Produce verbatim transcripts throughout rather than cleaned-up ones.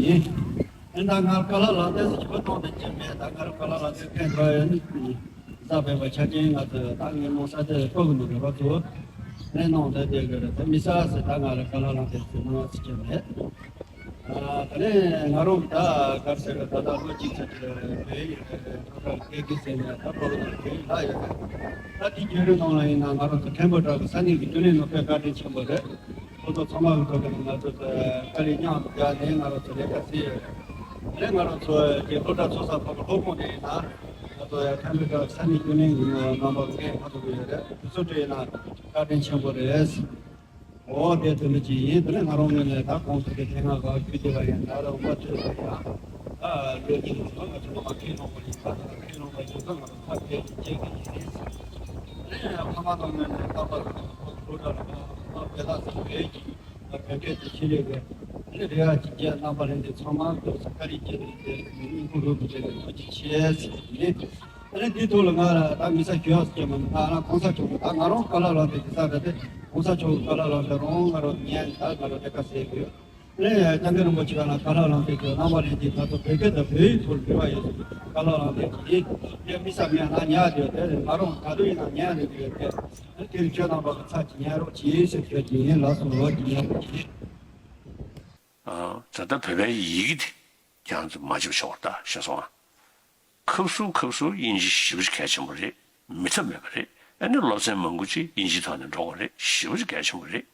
ཡིན། ཨེ་ད་ང་ཀ་ལ་ལ་ཏེ་སི་ཁྱི་པ་གཏོང་དེ་ཅི་མེད། ད་ང་ར་ཀ་ལ་ལ་ཏེ་ཕན་ཐོགས་ཡོད་ནི། ས་བས་པ་ཆ་རྐྱེན་ང་ཚོ་ད་ངའི་མོ་ས་དེ་ལྐོག་གི་མི་དགོས་པ་ཚོ་ནས་གནང་དེ་དེ་གི་རེད། དེ་མི་ས་སི་ད་ང་ར་ཀ་ལ་ལ་ཏེ་སི་མ་སི་ཁྱི་མེད། ཨ་ད་ནས་ང་རང་ད་གར་ཟེར་གི་ད་ད་ལོ་གཅིག་ཙམ་གི་བོད་ཡིག་སློབ་གྲྭ་སྐད་ཀྱི་ཟེར་ནས་ད་ཁོ་རང་བོད་ཡིག་ལ་ཡོད། ད་དེ་རྒྱུན་རིང་ནང་ལ་ཡིན་ན་ང་རང་ཚོ་ཁྲེན་པོ་བྲག་གི་ས་གནས་ཀྱི་རྒྱུན་ལས་ནང་དཔེ་བཀའ་དྲིན་ཆེན་པོ་རེད། ཁོ་ཚོ་ཚང་མ་གི་ཐོག་ནས་ང་ཚོ་དཀའ་ལས་མཉམ་དུ་རྒྱག་ནས་ང་རང་ཚོ་ལས་ཀ་བྱས་ཡོད། ཨ་ནི་ང་རང་ཚོ་གི་སློབ་གྲྭ་ཚོགས་ས་ཕ་གི་སློབ་ཁང་དེ་ཡིན་ན་ང་ཚོ་ཡང་ཁྲེན་པོ་བྲག་ས་གནས་རྒྱུན་ལས་ཡིན་ན་རྣམ་པ་ངས་ཧ་གོ་གི་ཡོད་རེད། དེ་ཚོ་དེ་ཡིན་ན་བཀའ་དྲིན་ཆེན་པོ་རེད། འོ་དེ་དེ་འདྲ་ཅིག་ཡིན། དེ་ནས་ང་རང་ངོས་ནས་ད་གོང་དུ་དེ་ཐེངས་ང་ག་རྒྱུ་དེ་བ་ཡིན་ད་རུང་མ་ཐུབ་པ་ཡང་ད་ལོ་གཉིས་ཀྱི་ཐོག་ང་ཚོ་མ་ཁས་ལོངས་པ་ཡིན། ད་ཁས་ལོངས་པ་ཡིན་ཙང་ང་ཚོ་ཐབས་བརྒྱད་ཀྱིས་བྱེད་ཀྱི་ཡིན། ཨ་ནི་ཕ་མ་དང་ངོས་ནས་རྟག་པར་ཁོ་ཚོ་སློབ་གྲྭ་ལ་ང་ཚོ་དཔེ་ལ་སོགས་བོད་ཀྱི་བོད་སྐད་དེ་ཤེས་ལས་པའི་ཨ་ནི་རེ་བ་ཅིག་བྱས། རྣམ་པ་ལྷན་རྒྱས་ཚང་མ་སྐུ་གཟུགས་བཀའ་དྲིན་ཆེ་ནས་དེ་སྙིང་ཁོང་རུས་པའི་གཏིང་ནས་ཐུགས་རྗེ་ཆེ་ཟེར་གྱི་ཡིན། ཨ་ནི་དེའི་ཐོག་ལ་ང་ལ་ད་མི་ས་ཁྱོད་ཡག་སྐྱེ་མ་ང་ལ་གོང་ས་མཆོག་གི་ད་ང་རང་ཀ་ལ་ལ་དེ་དེ་ས་རེད་དེ། གོང་ས་མཆོག་གི་བཀའ་སློབ་ལམ་སྟོན་རང་ང་རང་ཉན། ད་ང་རང་ལས་ཀ་བྱེད་དགོས། ཨ་ནི་སྐྱབས་མགོན་རིན་པོ་ཆེ་ག་ལ་བཀའ་སློབ་ལམ་སྟོན་གྱི་རྣམ་པ་ལྷན་རྒྱས་ད་ལྟ་བོད་སྐད་དང་བོད་ཡིག་ཐོག་འབྲེལ་བ་ཡོད་ཟེར་གྱི་བཀའ་སློབ་ལམ་སྟོན་གྱི་ཡིན། དེ་མི་ས་མེད་ན་ཉན་ཡོད་དེ་ང་རང་ག་དུས་ཡིན་ན་ཉན་ཡོད་ཀྱི་ཡོད་དེ། ཨ་ནི་དེ་རིང་ཁྱོད་རྣམ་པ་གི་ཚབ་ཀྱིས་ཉན་རོགས་གྱིས་ཟེར་གྱི་ཡིན། ལགས་སོ། ལོ་གཅིག་ཉན་རོགས་གྱིས། ཨ་ད་ལྟ་བོད་པའི་ཡི་གེ་དེ་ཁྱེད་རང་ཚོ་མ་བརྗེད་པ་བྱེད་དགོས། ད་ཤེས་སོང་ཨ། ཁབ་སུ་ཁབ་སུ་དབྱིན་ཇི་ཞེ་པོ་ཅིག་གལ་ཆེན་པོ་རེད། མི་ཐབས་མེད་པ་རེད། ཨ་ནི་སློབ་ཚན་མང་པོ་ཅིག་དབྱིན་ཇིའི་ཐོག་ནས་འགྲོ་དགོས་རེད། ཞེ་པོ་ཅིག་གལ་ཆེན་པོ་རེད།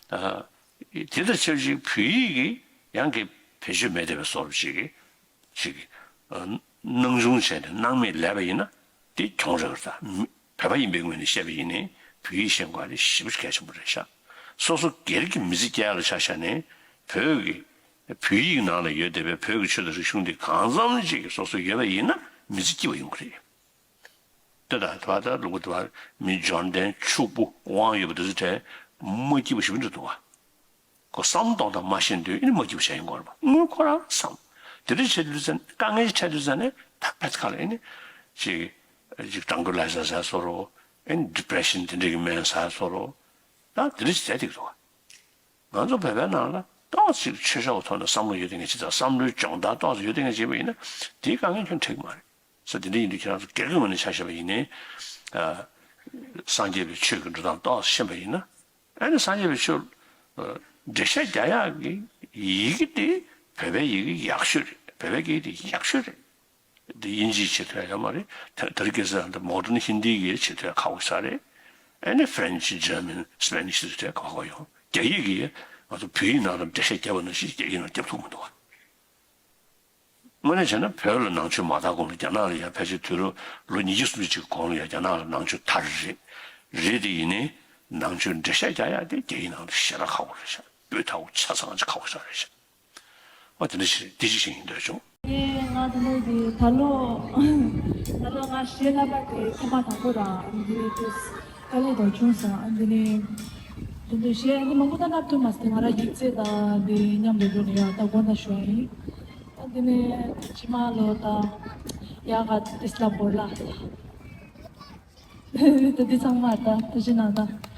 ཨ་དེ་དང་ཆབས་ཅིག་བོད་ཡིག་གི་ཡང་གི་བེད་སྤྱོད་མེད་བསྡད་པའི་བཟོ་འདྲ་ཅིག་གི་ཅིག་གི་ཨ་སྣང་ཆུང་བྱས་ནས་སྣང་མེད་ལས་པ་ཡིན་ན་དེ་གྱོང་རག་རེད། ད་མི་བོད་པ་ཡིན་པའི་ངོས་ནས་བཤད་པ་ཡིན་ནའི་བོད་ཡིག་ཤེས་དགོས་པ་དེ་ཞེ་པོ་ཅིག་གལ་ཆེན་པོ་རེད་ཤག་སོ་སོ་སྒེར་གྱི་མི་ཚེ་སྐྱེལ་ཡག་ལ་ཆ་བཞག་ནས་བོད་ཀྱི་བོད་ཡིག་ནང་ལ་ཡོད་བསྡད་པའི་བོད་ཀྱི་ཆོས་དང་རིག་གཞུང་འདི་གང་འཚམ་ཅིག་གི་སོ་སོ་ཡོད་པ་ཡིན་ན་མི་ཚེ་སྐྱིད་པ་ཡོང་གི་རེད། ལྟོས་དང་། དེ་བ་ད་ལུང་པ་དེ་བ་མི་འབྱོར་ལྡན་ཕྱུག་པོ་དབང་ཡོད་པ་དེ་ཚོ་གྲས་མ་སྐྱིད་པ་ཞེ་པོ་འདྲ་འདུག་བ། ཁོ་བསམ་གཏོང་སྟངས་མ་ཤེས་དུས་ཨ་ནི་མ་སྐྱིད་པ་བྱས་ཡོང་གི་རེད་པ། དངུལ་ཁོ་རང་བསམ། དེ་འདྲ་བྱེད་དུས་ཙང་དཀའ་ངལ་ཅིག་འཕྲད་དུས་ཙང་ནས་ད་ཕེད་ཁ་ལ་ཨེ་ནི་ཅིག་ཅིག་tranquilizer་ཟ་སོ་རོ། ཨེ་ནི་depression་དེ་འདྲ་གི་སྨན་ཟ་སོ་རོ། ད་དེ་འདྲ་ཅིག་ཟ་བསྡད་ཀྱི་འདུག་བ། ང་ཚོ་བོད་པའི་ནང་ལ་ཏོག་ཙམ་ཆོས་ཕྱོགས་ཀྱི་ཐོག་ནས་བསམ་བློ་ཡོད་དེ་ངས་བྱས་ཙང་བསམ་བློའི་སྦྱོང་བརྡར་ཏོག་ཙམ་ཡོད་དེ་ངས་བྱས་པ་ཡིན་ན་དེའི་དཀའ་ངལ་ཁྱོན་འཕྲད་ཀྱི་མ་རེད། ས་དེ་འདྲ་ཡིན་དུས་ཁྱེད་རང་ཚོ་སྒེར་གྱི་ངོས་ནས་ཆ་བཞག་པ་ཡིན་ནའི། ཨ། སངས་རྒྱས་པའི་ཆོས་ཀྱི་འགྲོ་སྟངས་ཏོག་ཙམ་ཤེས་པ་ཡིན་ན། ཨ་ནི་སངས་རྒྱས་པའི་ཆོས། ཨ། འགྲེལ་བཤད་རྒྱག་ཡག་གི་ཡི་གེ་དེ་བོད་པའི་ཡི་གེ་ཡག་ཤོས་རེད། བོད་པའི་སྐད་ཡིག་དེ་ཡག་ཤོས་རེད། དེ་དབྱིན་ཇིའི་བྱེད་ཐུབ་ཡག་ཡོད་མ་རེད། དེ་དེ་རིང་ཁ་སང་འདི་modern Hindi་གི་བྱེད་ཐུབ་ཡག་ཁག་པོ་ཞིག་རེད། ཨ་ནི་French, German, Spanish་བྱེད་ཐུབ་ཡག་ཁག་པོ་ཡོད། རྒྱ་ཡིག་གིས་ང་ཚོ་བོད་ཡིག་ནང་ལ་འགྲེལ་བཤད་བརྒྱབ་པ་ནང་བཞིན་རྒྱ་ཡིག་ནང་བརྒྱབ་ཐུབ་མི་འདུག་བ། དངོས་གནས་བྱས་ན་བོད་ལ་ནང་ཆོས་མ་དར་གོང་ལ་རྒྱ་ནག་ལ་ཡང་ཕལ་ཆེར་དུས་རབས་ལོ་ཉིས་བརྒྱ་སུམ་ཅུ་གོང་ལ་ཡང་རྒྱ་ནག་ལ་ནང་ཆོས་དར་རེད། རེད་དེ་ཡིན་ནའི་ནང་ཆོས་འགྲེལ་བཤད་རྒྱག་ཡག་དེ་རྒྱ་ཡིག་ནང་ལ་ཞེ་དྲག་ཁག་པོ་རེད་ཤག་སྤུས་དག་པོ་ཆ་ཚང་ཅིག་ཁག་པོ་ཞིག་རེད་ཤག་ཨ་དེ་འདྲ་ཞིག་རེད། དེ་ཅིག་བཤད་སྙིང་འདོད་བྱུང་། ངས་ང་དེ་འདྲ་གི་ད་ལོ་ད་ལོ་ང་གཞས་བསླབ་པ་དེ་ཐེངས་མ་དང་པོ་ར། འདི་དུས་དཀའ་ལས་དང་བྱུང་སོང་། ཨ་འདི་ནས་དེ་འདྲ་གཞས་འདི་མང་པོ་ད་བསླབ་ཐུབ་མ་སོང་། ང་ར་ཡིག་ཚད་དང་འདི་མཉམ་དུ་འགྲོ་ནས་ཡ་ད་དགོངས་དག་ཞུ་བ་ཡིན། ཨ་འདི་ནས་ཕྱི་མ་ལོ་ད་ཡག་ག་དེ་བསླབ་དགོས་ལ། ད་འདི་ཚང་མ་ད་ད་ཅི་ན་ད་